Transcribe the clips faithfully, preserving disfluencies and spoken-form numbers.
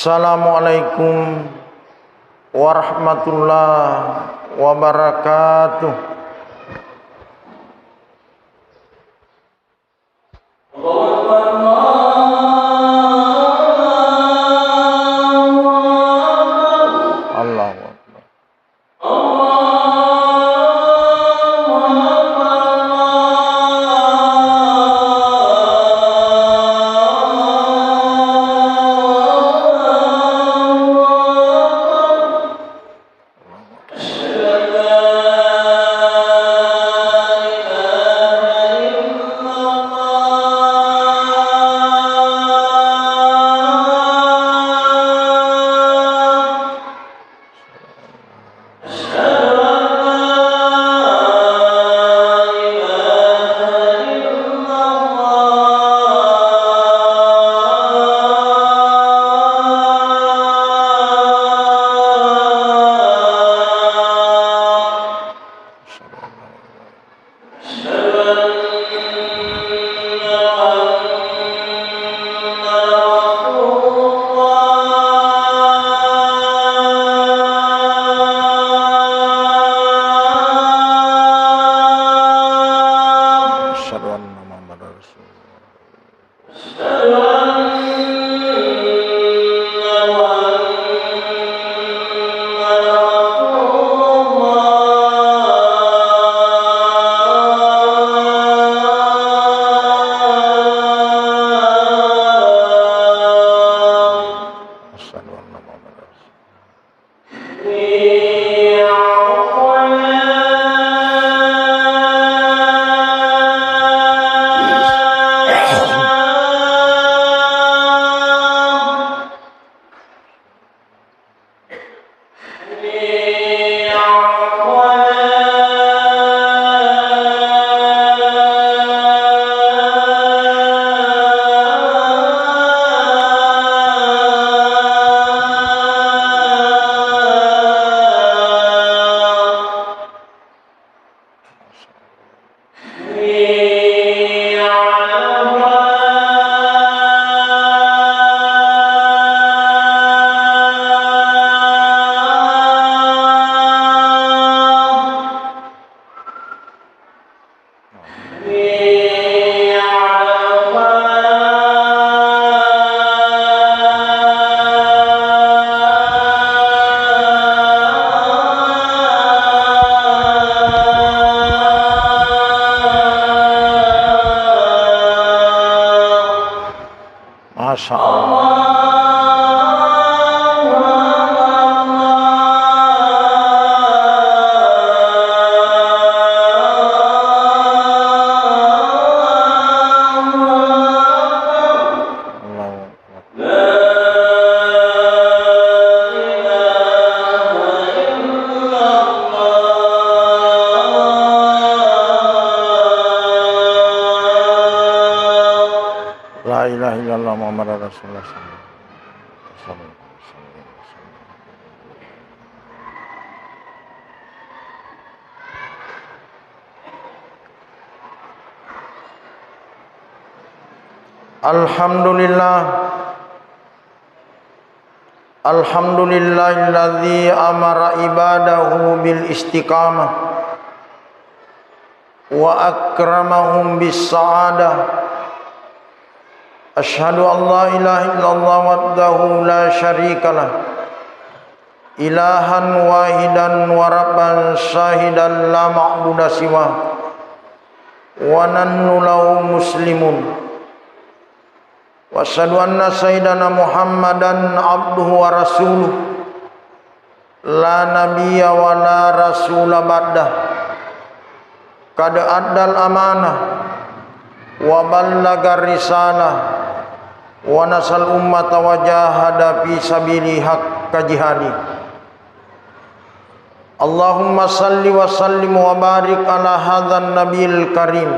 Assalamualaikum warahmatullahi wabarakatuh. Allahu Akbar. أشهد أن محمدا رسول الله. أشهد أن محمدا رسول الله. Masya Allah. Allahu Akbar. La ilaha illallah Muhammadar Rasulullah sallallahu alaihi wasallam. Alhamdulillah. Alhamdulillahilladzi amara ibadahu bil istiqamah wa akramahum bis sa'adah. Asyhadu an la ilaha illallah wahdahu la syarikalah, ilahan wahidan wa rabban syahidan la ma'buda siwah, wa nahnu lahu muslimun. Wa asyhadu anna sayyidana Muhammadan abduhu wa rasuluh, la nabiyya wa la rasula ba'dah. Qad addal amanah wa ballagar risalah wa nasal ummata wa jahada fi sabili haqqa jihadi. Allahumma salli wa sallim wa barik ala hadzan nabiyil karim,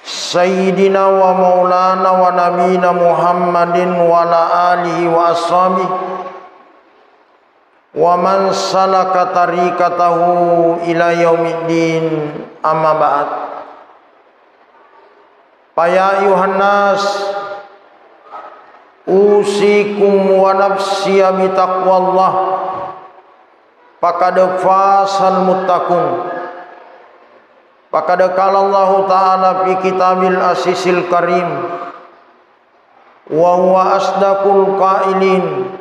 sayyidina wa maulana wa nabiyina Muhammadin wa ala alihi wa ashabihi wa man salaka tariqatahu ila yaumiddin, amma ba'd. Fa ya ayyuhan nas, Usikum wa nafsiya bitaqwallah. Faqad fazal muttaqun. Faqad qala Allahu ta'ala fi kitabil azizil karim, wa huwa asdaqul qailin.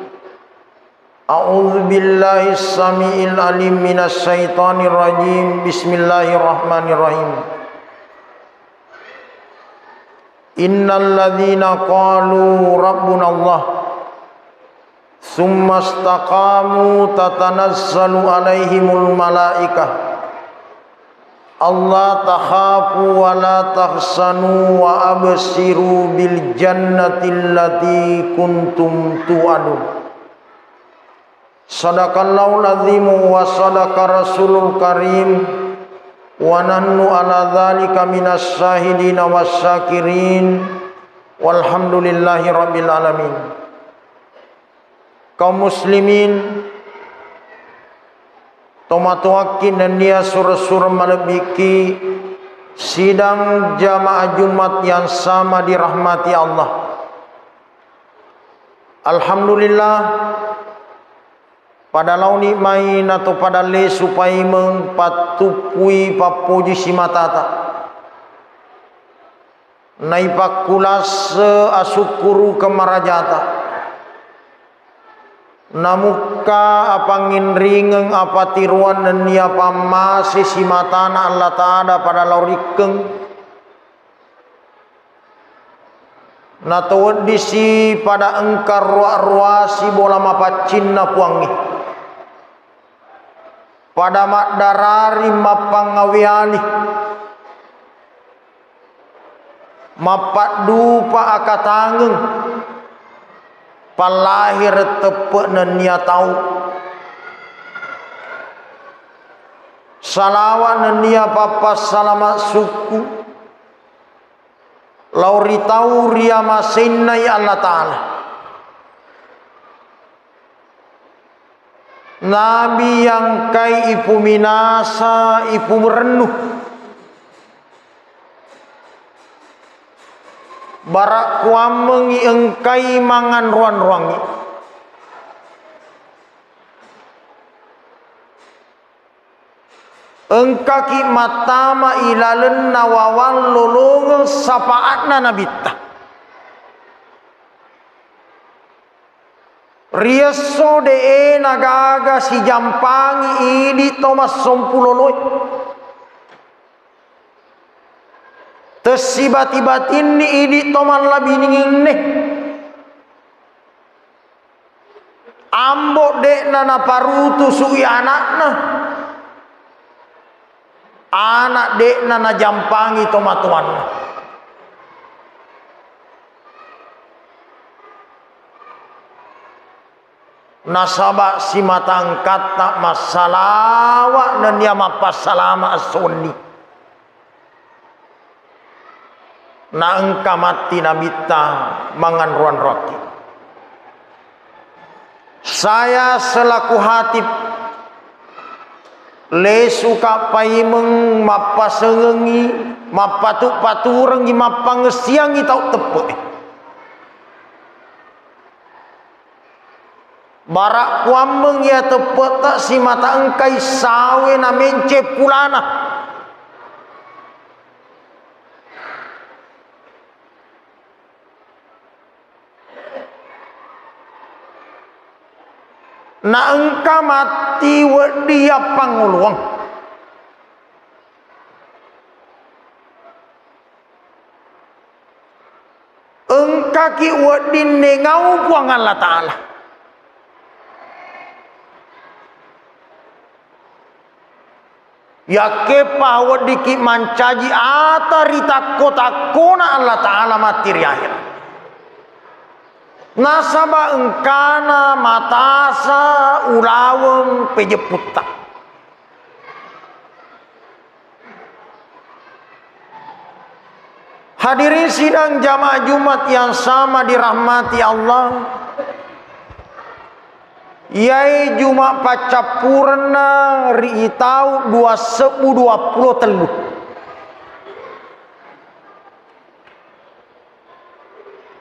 A'udzu billahi samiil alim minasy syaithanir rajim. Bismillahirrahmanirrahim. Innal ladzina qalu rabbunallah tsumma istaqamu tatanazzalu alaihimul malaikah alla takhafu wa la tahzanu wa absyiru bil jannati allati kuntum tu'adun. Sadaqallahul azimu wa sadaqa rasulul karim, wa nahnu ala dzalika minas syahidina was syakirin, walhamdulillahi rabbil alamin. Kaum muslimin, tomatoakki nennia sure-sure malebbikki, sidang jamaah Jumat yang sama dirahmati Allah. Alhamdulillah, pada laoni mai nato pada lesu paimeng pattuppui pappoji simatata. Naipakkulase asukkurukeng marajata. Namukka apanginringeng apatiroan nennia pammase simatana Allataala pada lao rikkeng. Natoweddisi pada engka roa-roasi bola mapaccinna Puangnge. Pada maddarari mappangaweali, mappaddupa akatangeng, pallahire teppe nennia tau. Salawa nennia pappassalama sukku lao ri tau riamasennai Allataala. Nabi yang engkai ipuminasa, ipurennu. Bara kuammengi engkai manganruang-ruangi. Engkaki mattama ilalenna wawang lolongeng sapaatna Nabitta. Riesso de'e nagaga sijampangi idi to massompuloloe. Tessibati-batinni idi to mallabininginne. Ambo de'na naparutusui anakna, anak de'na najampangi tomatoanna. Nasaba simatangkatta massalawa nennia mappassalama esso wenni. Naengka matti Nabitta manganruang-ruakki. Saya selaku hatib, lesuka paimeng mappasengengi, mappatu-paturengi, mappangessiangi tau teppe'e. Bara kuammeng iya teppe'ta simata engkai sawe namence pulana. Naengka matti wedding yappangoloang. Engkaki wedding nengau Puang Allah Ta'ala. Yakkeppa weddikki mancaji ata ri takko-takkona Allah Ta'ala matti ri akhirat. Nasaba engkana matasa ulaweng pejepputta. Hadirin sidang jamaah Jumat yang sama dirahmati Allah, iyai Jumat paccappurenna ri itau dua sebbu dua pulo tellu.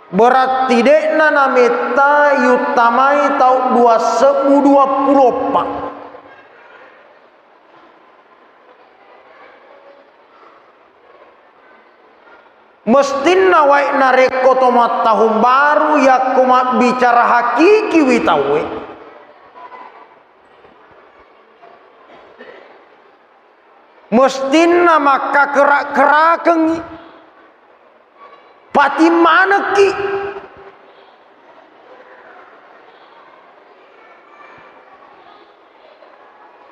Berarti de'na nametta yuttamai taung dua sebbu dua pulo eppa. Mestinna wae narekko to mattahung baru yakko mabbicara hakikiwi tauwe, mestinna makkakera-kerakengngi, patimmanekki.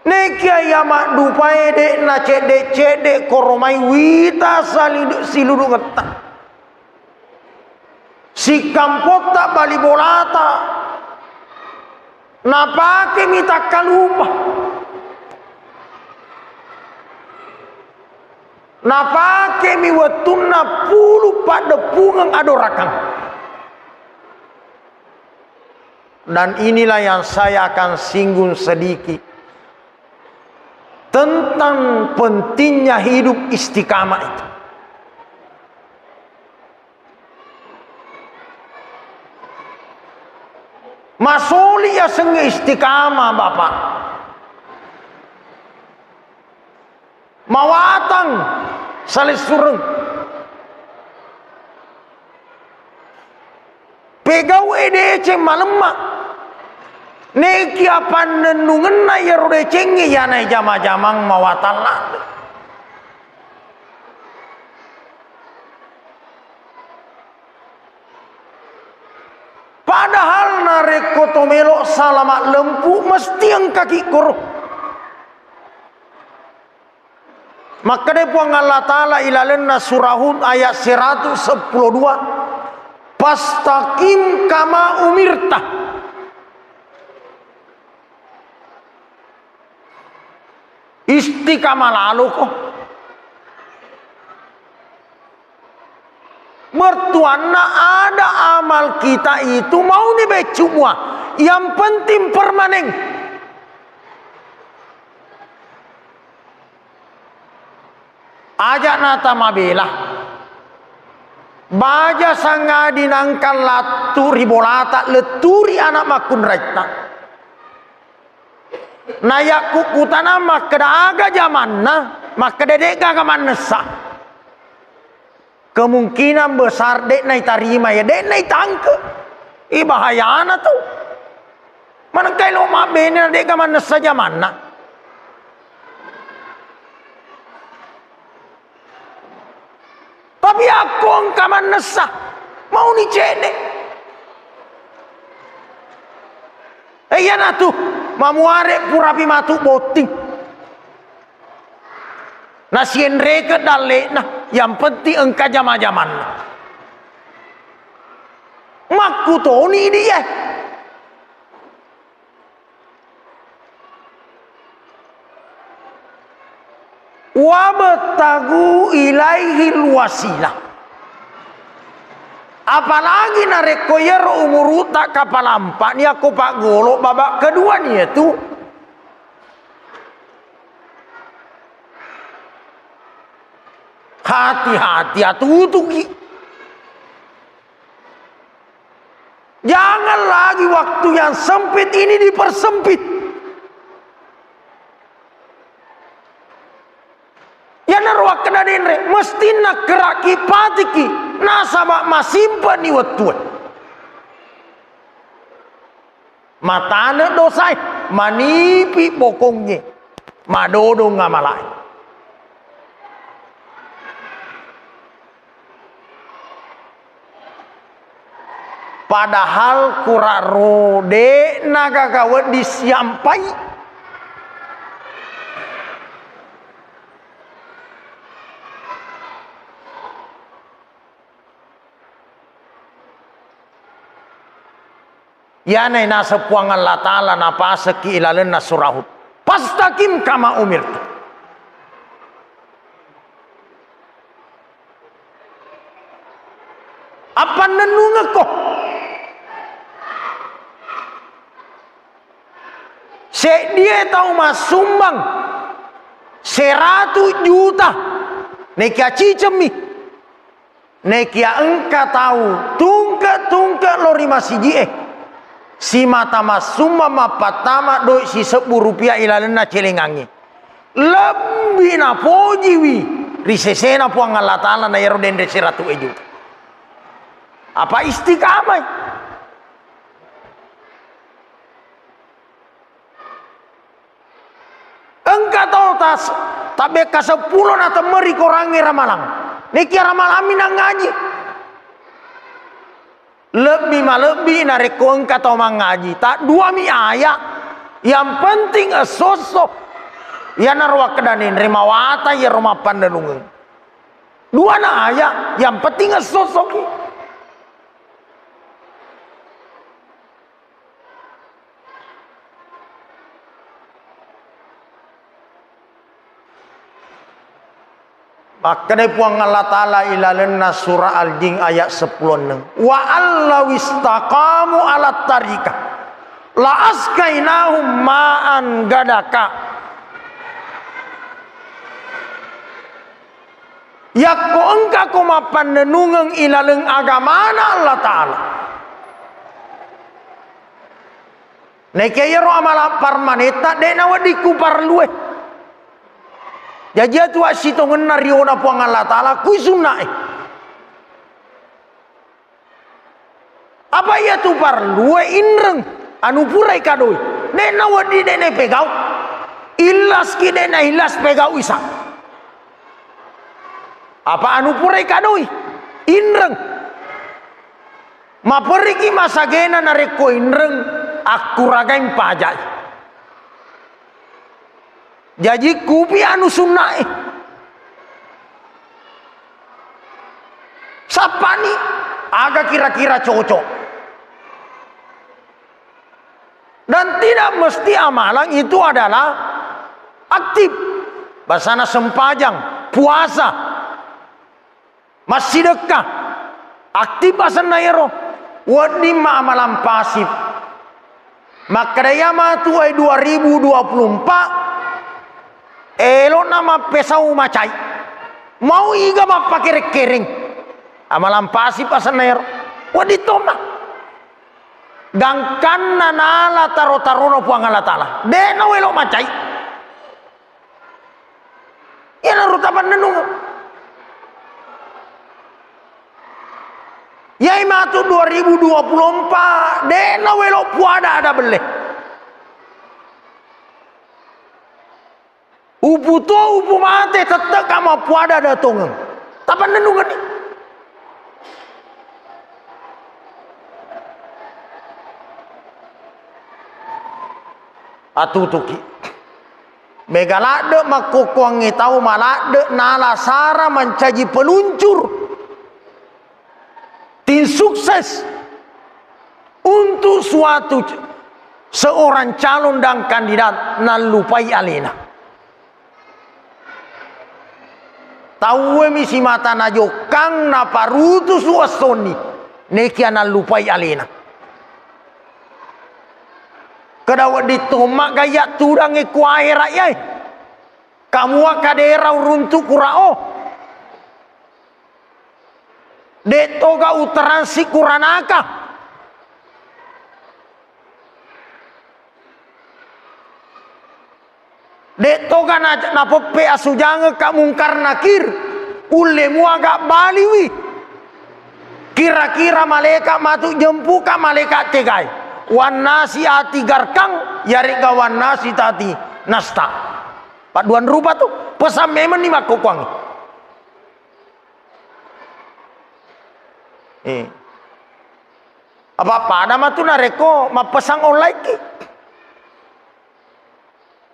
Nekia iya maddupae de'na cedde-cedde koromai wita salidu-, siludungetta. Sikkampotta bali bolata napakemi takkalupa. Napakemi wettunna pulu paddeppungeng adorakang. Dan inilah yang saya akan singgung sedikit tentang pentingnya hidup istiqamah itu. Masoli yasengnge istiqamah, Bapak. Mawatang salessureng. Pegau'e deceng malemma. Nekia pannennungenna iyaro decengnge iyanae jama-jamang mawatang ladde. Padahal narekko to melo salama lempu, mesti engkaki koro. Makkeda Puang Allah Ta'ala ilalenna Surah Hud ayat seratus seppulo dua, "Fastaqim kama umirta." Istiqamah laloko. Mertuanna ada amal kita itu mauni beccu mua, yang penting permanen. Aja' nata mabela. Baja sangadi nangka lattu ri bolata, letturi anak makkunraitta. Nayakkukkutana makkeda aga jamanna, makkeda de'gaga mannessa. Kemungkinan besar de'na itarima, ya de'na itangke. Ih, bahayana tu. Manengkai lo mabbene na de'ga mannessa jamanna. Tapi akko engka mannessa, mauni cedde. Eh, iyanatu, mamuare purapi matu botting. Nasienreke dalle'na, yang penting engka jama-jamanna. Makkutoni dia. Wabtagu ilaihil wasilah. Apalagi narekko iyaro umuru'ta kapalampa ni, akko paggolo babak kedua ni, yaitu hati-hati, atutuki. Jangan lagi waktu yang sempit ini dipersempit. Iyanaro wakkeda denre, mestinna keraki patiki, nasaba masimpeni wettue. Matane dosae, manipi bokongnge, madodong amalae. Padahal kuraro de'na gaga wedding siampai. Iyana naseng Puang Allah Ta'ala napasekki ilalenna surah Hud. Fastaqim kama umirta. Appannennungekko. Seddie tau massumbang seratu juta. Nekia cicemmi. Nekia engka tau tungke Ke lo ri masiji'e, simata massumma mappattama doi' sisebbu rupiah ilalenna celengangnge. Lebbi napojiwi ri sesena Puang Allah Ta'ala na iyaro denre siratu eju. Apa istiqamai? Engka tau tas-, tabbekka seppulo natemmeri korangnge ramalang. Nekia ramalammi nangngaji. Lebbi malebbi narekko engka tau mangngaji. Tadduami aya. Yang penting esso-esso. Iyanaro wakkedani nre mawata iyaro mappannenungeng. Duana aya, yang penting esso-essoki. Makkedai Puang Allah Ta'ala ilalenna surah Al-Jin ayat seppulo enneng, "Wa allau istaqamu ala tarika la askainahum ma'an gadaka." Yakko engkako mappannenungeng ilaleng agamana Allah Ta'ala, naekia iyaro amala parmanetta de' nawedding kuparlue. Jaji atu assitongenna riona Puang Allah Ta'ala kui sunna'e. Apa iyatu parlue inreng anu purai kadoi. De' nawedding de' naipegau. Illaski de' naillas pegau isa. Apa anu purai kadoi inreng. Maperiki masagena narekko inreng akkuragai mpajai. Jaji kupi anu sunna'e. Sappani aga kira-kira cocok. Dan tidak mesti amalan itu adalah aktif. Basana sempajang, puasa, massidekka, aktif asenna ero. Wedding ma amalan pasif. Makkeda iya matu ai dua ribu dua puluh empat, elona mappesau macai. Mau iga mappakereng-kereng. Amalan pasif asenna ero. Wedding toma. Gangkanna nala taro-tarona Puang Allah Ta'ala. De' nawelo macai. Iyanaro tapannenung. Iyai matu dua ribu dua puluh empat, de' nawelo puada ada belle. Upu to, upu mate, tette' ka mappuada datongeng. Tapannennungenni. Atutuki. Mega ladde' makkokkoangnge tau maladde' nala sara mancaji peluncur. Tim sukses untuk suatu c-, seorang calon dan kandidat nallupai alena. Tauwe mi simata najokkang naparutusu essonni, nekia nallupai alena. Keda wedding tomma gayya tudangnge ku ahera' iyae. Kamua kadera uruntu' kurao. De' toga uteransi kuranaka. De' toga na-, napeppe asujangekka Mungkar Nakir. Ulle muaga baliwi. Kira-kira malaeka' matu jempuka malaeka' tegae. Wannasi ati garkang, yaregga wannasi tati nasta. Padduan rupa tu, pesan memenni makkokkoangngi. Eh. Apa pada matu narekko mappesan online ki.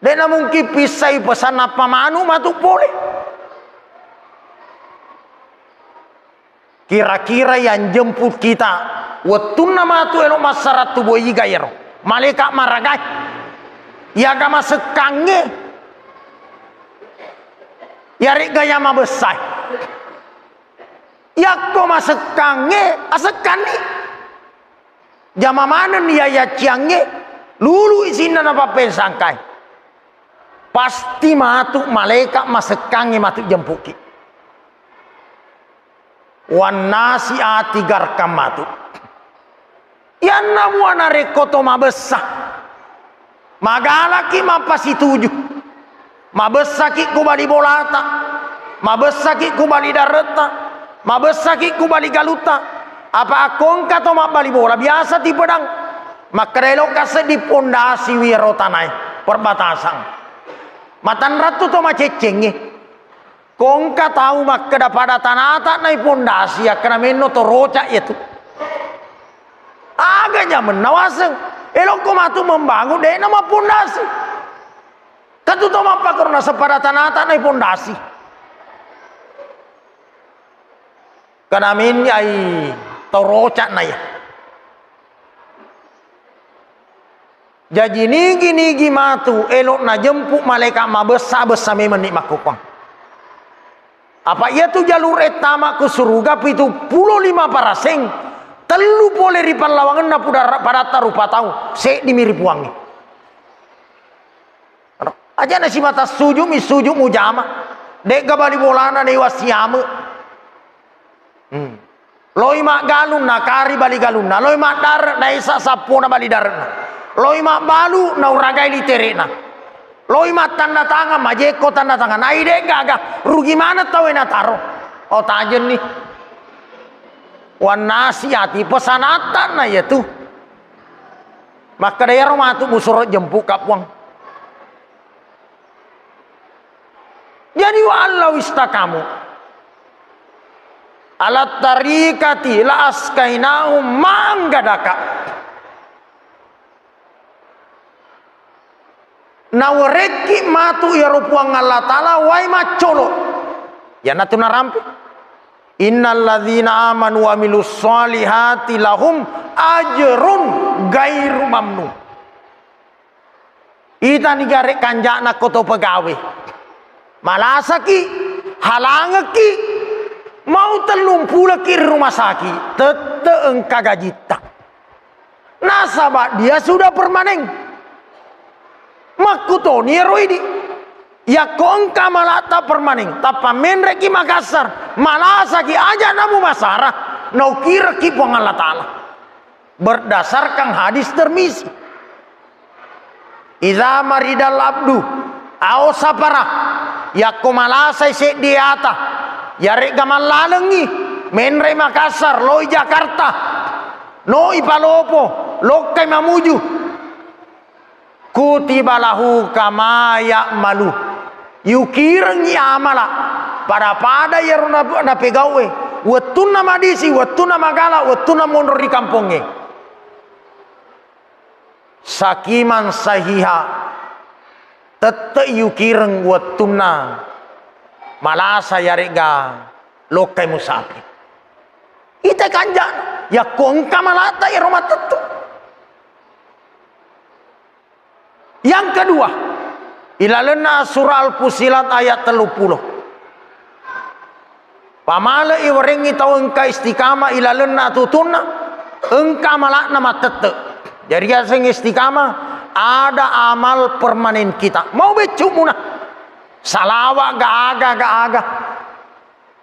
De' namungkin pissai pesan nappa manu matu pole. Kira-kira yang jemput kita wettunna matu elo' massarattu boiga ero. Malaeka' maragai. Iyaga masekkangnge. Iyaregga iya mabessae. Yakko masekkangnge, asekkanni. Jama manenni iya yacciangnge, lulu isinna napappensangkai. Pasti matu malaeka' masekkangnge matu jempuki. Wannasi ati garkang matu. Anna mua narekko to mabessa, magalaki mappasituju, mabessaki ku bali bolata, mabessaki ku bali daretta, mabessaki ku bali galutta. Apa akko engka to mabbali bola, biasa tipedang. Makkeda eloka seddi pondasi wiro tanae, perbatasan. Matanrattu to maceccengnge. Ko engka tau makkeda pada tanata nai pondasi, akkeda menno to roca iyatu. Aga jamenna waseng? Elokko matu membangun, de'na mappondasi. Tentu to mappakorona sepada tanata nai pondasi. Kena menni ai to roca na iya. Jaji nigi-nigi matu elo najempu malaeka mabessa-bessa memenni makkukkuang. Apa iyatu jalur ettama ku suruga pitu pulo lima paraseng, tellu pole ri pallawangenna pudara-, padatta rupa tau, seddimi ri puangnge. Aja na simata suju mi suju mujama, de'ga bali bolana dewa siame. Hmm. Loi maggalung, nakari bali galunna. Loi maddare, naisa sappona bali dare'na. Loi mabbalu, nauragai litere'na. Loi mattanda tangan, majekko tanda tangan. Ai de'gaga, rugi maneng tau e nataro. Oh, tajenni. Wannasi ati pesanatta na iyatu. Makkeda iyaro matu musuro jempu ka Puang. Jadi, wa allau istakamu ala tarikati la askainahum ma'an gadaka. Nawerekki matu iyaro Puang Allah Ta'ala wae maccolo. Iyanatu narampe. Innalladzina amanu wa amilus solihati lahum ajrun gairu mamnun. Itani gare kanja'na ko to pegawe. Malasaki, halangekki, mau tellumpulekki ri rumah sakit, tette engka gajitta. Nasaba dia sudah permanen. Makkutoni ero idi. Yakko engka malata permanen, tappa menreki Makassar, malasaki aja namu masara, naukireki Puang Allah Ta'ala. Berdasarkan hadis Tirmizi. Idza maridal abdu au sapara, yakko malasai seddi ata, yaregga mallalengngi, menrei Makassar, loi Jakarta, noi Palopo, lokkai mamuju, kutiba lahu kama ya'malu, yukirengngi amala pada-pada iyaro na-, napegau'e, wettunna madisi, wettunna magala, wettunna monro ri kampongnge. Sakiman sahiha, tette yukireng wettunna malasa yaregga lokkai musafir. Ita kanjana, yakko engka malata ero mattettu. Yang kedua, ilalenna surah Al-Fussilat ayat tellu pulo. Pamale iwerengngi tau engka istiqamah ilalenna tutunna, engka amalakna mattette. Jadi aseng istiqamah, ada amal permanen kita. Mau beccu muna. Salawa ga aga, ga aga.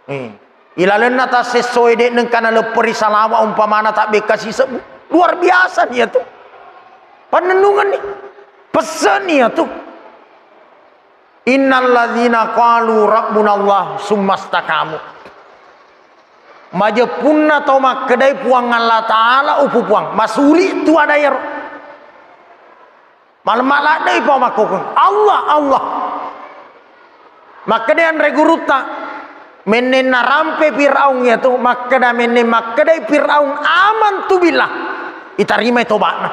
Eh, ilalenna tassessoe de nengka nalepperi salawa umpamana tabbekka sisebbu. Luar biasa nia tu. Pannennungenni. Pesseni atu. Innalladzina qalu rabbunallah summastaqamu. Majeppunna tau makkedai Puang Allah Ta'ala upupuang, masuli tu ada ero. Malemma laddei pa makkokong, Allah, Allah. Makkeda anre gurutta, mennenna rampe Firaun iyatu, makkeda menneng makkedai Firaun, "Amantu billah." Itarimai toba'na.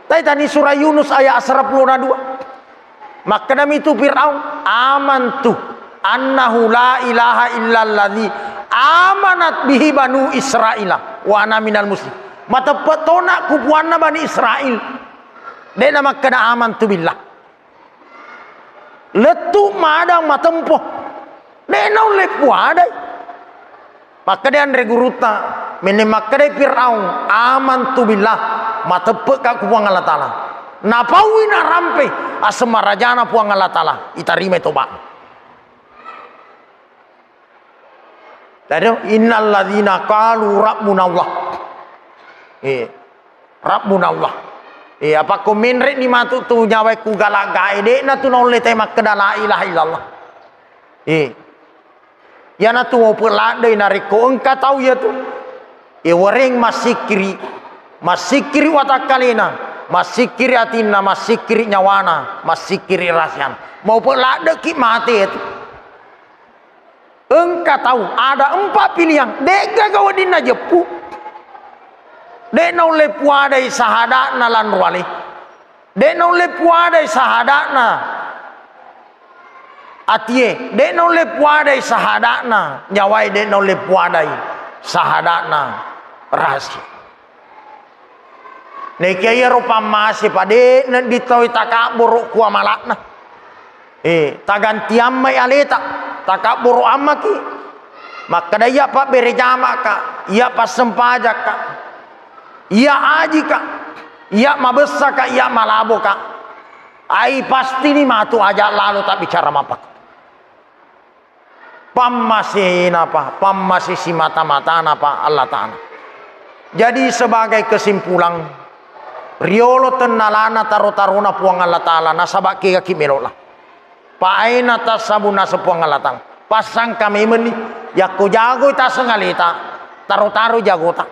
Taitani surah Yunus ayat serapulona dua. Makkedami tu Firaun, "Amantu annahu la ilaha illalladzi amanat bihi banu Israila wa ana minal muslim." Mateppe tona ku puanna Bani Israil. De'na makkeda amantu billah. Lettu madang matempo. De'na ulle puadai. Makkeda anre gurutta, menne makkedai Firaun, "Amantu billah, mateppeka ku Puang Allah Ta'ala." Napaui narampe asemarajana Puang Allah Ta'ala, itarimai toba. Tadi, "Innalladzina qalu rabbunallah." Eh, Rabbuna Allah. Eh, apa ko menre'ni matu tu nyawae ku galagae, de'na tu naulle te makkeda la ilaha illallah. Eh, iyanatu maupe' ladde'i narekko engka tau iyatu. Eh, wereng massikkiri, massikkiri watakkalena, massikkiri atinna, massikkiri nyawana, massikkiri rahasiana. Maupe' ladde'ki mate iyatu. Engka tau ada empat pilihan, de'gaga wedding najeppu. De' naulle puadai sahada'na lanroale. De' naulle puadai sahada'na atie. De' naulle puadai sahada'na nyawae. De' naulle puadai sahada'na rahasia. Nekia iyaro pammase pa de' nedding tau takabboro' ku amala'na. Eh, taganti ammai aleta, takabboro' ammaki. Makkeda iya pabbere jama'ka, iya passempajakka, iya ajika, iya mabessaka, iya malaboka. Ai pastini matu aja' lalo tabbicara mapakko. Pammasena pa, pammase simata-matana pa Allah Ta'ala. Jadi, sebagai kesimpulan, riolo tennalana taro-tarona Puang Allah Ta'ala, nasaba' kegaki melo'la. Paena tassabu naseng Puang Allah Ta'ala. Passangka memenni, yakko jagoi taseng aleta, taro-taro jagota.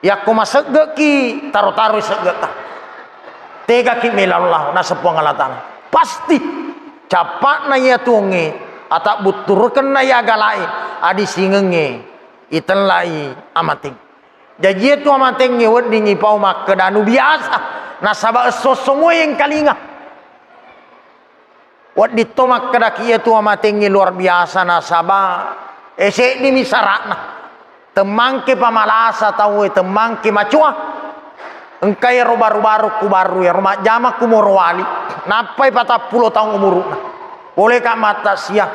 Yakko masegge'ki, taro-taroi segge'ta. Tegaki mela Allah, naseng Puang Allah Ta'ala. Pasti cappa'na iya tuongnge, atabbutturukenna iya gala'e, adisingengnge itellai amateng. Jaji iya tu amatengnge weddingngi pau makkeda anu biasa, nasaba' esso-esso muaeng kalinga. Wedding to makkedaki iya tu amatengnge luar biasa nasaba', eh, seddi mi sara'na. Temmangke pamalasa tauwe, temmangke macoa. Engka ero baru-baru ku baru ero majjama ku morowali. Nappai patappulo taung umuru'na. Poleka mattasia.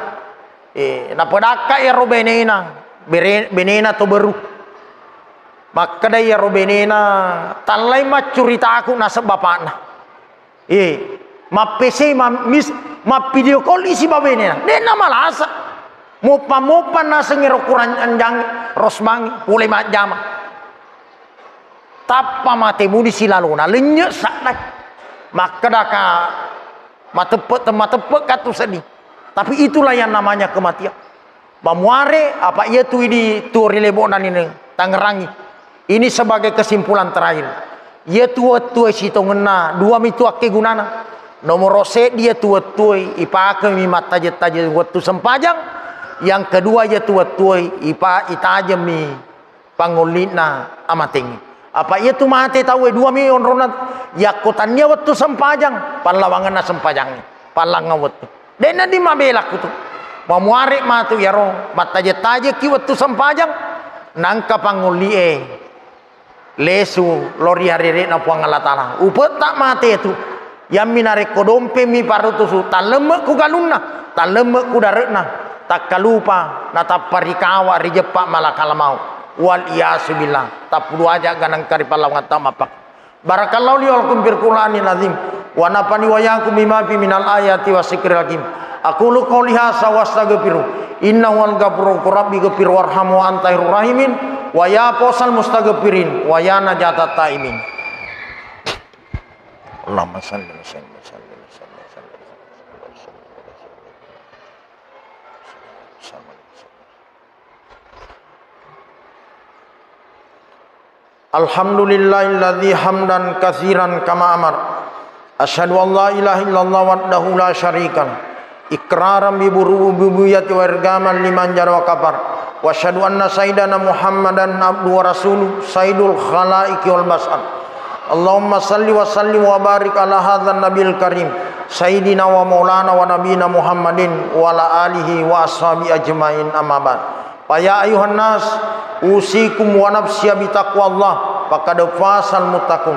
Eh, napedakka ero benena, bere-, benena to beru. Makkeda ero benena, tallai maccuritaku naseng bapakna. Eh, mappese, ma-, mis-, mappidio call isi babenena. De'na malasa. Moppa-moppa naseng ero kurang anjang rosmangi, pole majjama. Tappa mate muni silalona, lennye' saddai. Makkedaka mateppe', temmateppe' katu seddi. Tapi itulah yang namanya kematian. Mamuare, apa iya tu idi tuo ri lebo'na ni Tangerangi. Ini sebagai kesimpulan terakhir. Iya tu wettue sitongenna dua mitu akkegunana. Nomoro seddi iya tu wettue ipakemi mattaje-taje wettu sempajang. Yang kedua iya tu wettue ipa-, itajemmi pangolli'na amatengnge. Apa iya tu mate tauwe dua mi onrona, yakko tannia wettu sempajang, pallawangenna sempajangnge, pallangngang wettu. De'na di mabelakku tu. Mamuare matu iyaro, mattaje-tajekki wettu sempajang, nangka pangolli'e lesu lao ri arere'na Puang Allah Ta'ala. Upe'ta mate tu. Yammi narekko dompemmi parutusu, tallemme' ku galunna, tallemme' ku dare'na, takkalupa natappa rikawa rijeppa malakal maut. Wal iyasu billah, tappudu aja' ganengka ri pallawangetta mappak. Barakallahu li wa lakum fil Qur'anil azim, wa nafa'ani wa iyyakum bima fi minal ayati wa dzikril hakim. Aqulu qauli hadza wa astaghfiru, innahu huwal ghafurur rahim. Rabbi ghfir warham wa anta khairur rahimin, wa ya fawzal mustaghfirin, wa ya najatat taimin. Allahumma shalli wa sallim wa sallim wa sallim wa sallim. Alhamdulillahilladzi hamdan katsiran kama amar. Asyhadu an la ilaha illallah wahdahu la syarikalah. Iqraran bi rububiyyati wa irgaman liman jahada wa kafar. Wa asyhadu anna sayyidana Muhammadan abduhu wa rasuluh, sayyidul khalaiqi wal bashar. Allahumma shalli wa sallim wa barik ala hadzan nabiyil karim, sayyidina wa maulana wa nabiyina Muhammadin wa ala alihi wa ashabihi ajmain, amma ba'd. Fa ya ayyuhan nas, usikum wa nafsi bi taqwallah, faqad fazal muttaqun.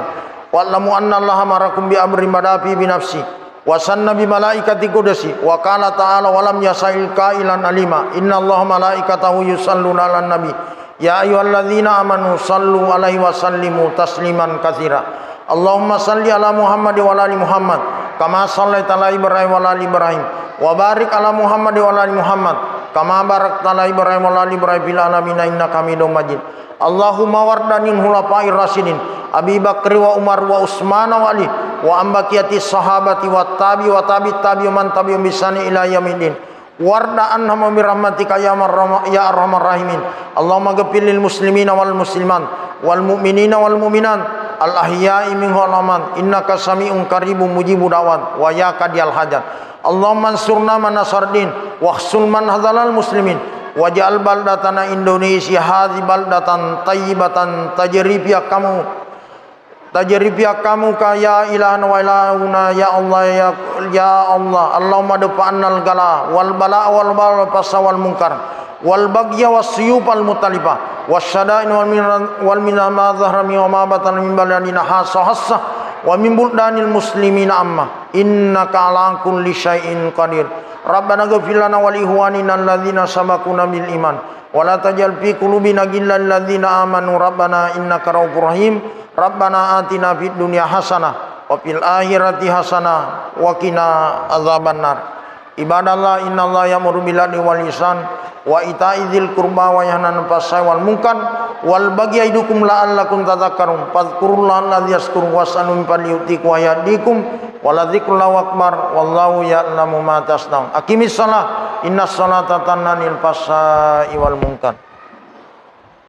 Wa'lamu anna Allaha amarakum bi amrin bada'a fihi bi nafsi, wa sanna bi malaikati qudsi, wa qala ta'ala, wa lam yas'al qailan alima, inna Allaha malaikatahu yusalluna 'alan nabi, ya ayyuhalladzina amanu sallu 'alaihi wa sallimu tasliman katsira. Allahumma salli 'ala Muhammad wa 'ala ali Muhammad, kama shallaita 'ala Ibrahim wa 'ala ali Ibrahim, wa barik 'ala Muhammad wa 'ala ali Muhammad, كما باركت على إبراهيم وعلى آل إبراهيم في العالمين إنك حميد مجيد. اللهم وارض عن الخلفاء الراشدين أبي بكر وعمر وعثمان وعلي وعن بقية الصحابة والتابعين وتابع التابعين ومن تبعهم بإحسان إلى يوم الدين. وارض عنهم برحمتك يا أرحم، يا أرحم الراحمين. اللهم اغفر للمسلمين والمسلمات والمؤمنين والمؤمنات الأحياء منهم والأموات إنك سميع قريب مجيب الدعوات ويا قاضي الحاجات. اللهم انصرنا من نصر الدين واخذل من خذل المسلمين واجعل بلدتنا إندونيسيا هذه بلدة طيبة تجري فيها أحكام تجري فيها أحكامك يا إلهنا وإلهنا يا الله يا، يا الله. اللهم ادفع عنا الغلاء والبلاء والوباء والفحشاء والمنكر والبغي والسيوف المختلفة والشدائد والمحن، والمحن ما ظهر منها وما بطن من بلدنا هذا خاصة ومن بلدان المسلمين عامة إنك على كل شيء قدير. ربنا اغفر لنا ولإخواننا الذين سبقونا بالإيمان ولا تجعل في قلوبنا غلا للذين آمنوا ربنا إنك رؤوف رحيم. ربنا آتنا في الدنيا حسنة وفي الآخرة حسنة وقنا عذاب النار. عباد الله، إن الله يأمر بالعدل والإحسان وإيتاء ذي القربى وينهى عن الفحشاء والمنكر والبغي يعظكم لعلكم تذكرون. فاذكروا الله الذي يذكركم واسألوه من فضله يؤتكم ويهدكم ولذكر الله أكبر والله يعلم ما تصنعون. أقم الصلاة إن الصلاة تنهى عن الفحشاء والمنكر.